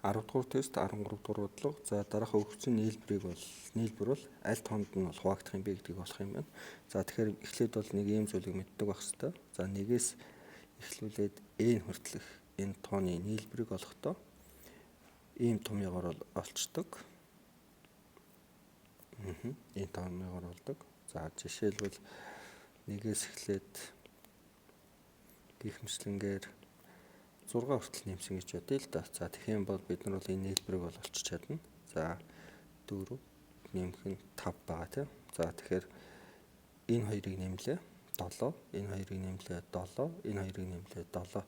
10 дугаар тест, 13 дугаар бодлого. За, дараах өгөгдсөн нийлбэрийг бол нийлбэр бол аль тоонд нь бол хуваагдах юм бэ гэдгийг олох юм байна. За, тэгэхээр эхлээд бол нэг ийм зүйлийг мэддэг байх хэрэгтэй. За, нэгээс эхлүүлээд n хүртэлх энэ тооны нийлбэрийг олохдоо ийм томьёогоор бол олчдөг. Ийм томьёогоор болдог. За, жишээлбэл, нэгээс эхлээд гэх мэтлэнгээр 6 хүртэл нэмсэн гэж бодъё л да. За, тэгэх юм бол бид нар бол энэ нийлбэрийг бол олчиж чадна. За, 4 нэмэх нь 5 байгаа, тийм. За, тэгэхээр энэ хоёрыг нэмлээ 7, энэ хоёрыг нэмлээ 7, энэ хоёрыг нэмлээ 7.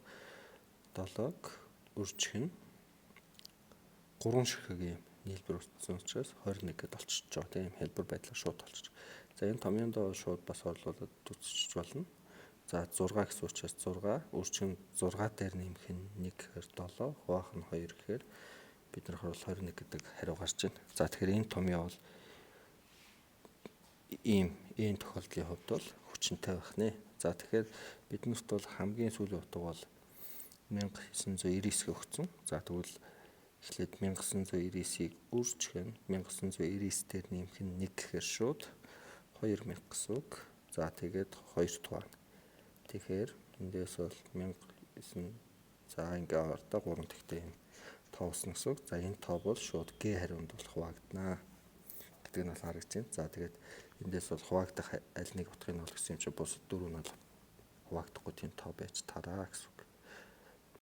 7-г үржих нь 3 ширхэг юм нийлбэр үүссэн учраас 21 гэдээ олчиж байгаа, тийм, хэлбэр байдлаар шууд олчиж. За, энэ томьёондоо шууд бас орлуулад үзчихэж болно. За, 6 гэсэн учраас 6 үржих нь 6 дээр нэмэх нь 1 гэхээр 7, хуваах нь 2 гэхээр бид нар бол 21 гэдэг хариу гарч байна. За, тэгэхээр энэ томьёо бол ийм тохиолдлын хувьд бол хүчинтэй байх нэ. За, тэгэхээр биднэрт бол хамгийн сүүлийн утга бол 1999 өгсөн. За, тэгвэл эхлээд 1999-ийг үржих нь 1999 дээр нэмэх нь 1 гэхээр шууд 2000 гэсэн үг. За, тэгээд 2 дугаар. Тэгэхээр эндээс бол 1009, за, ингээ ордоо 3 тэгтэй юм тоосон гэсэн үг. За, энэ тоо бол шууд Г хариунд бол хуваагдана гэдэг нь бол харагдаж байна. За, тэгээд эндээс бол хуваагдах аль нэг утгыг нь бол гэсэн юм чи бусад дөрөв нь бол хуваагдахгүй тийм тоо байж тараа гэсэн үг.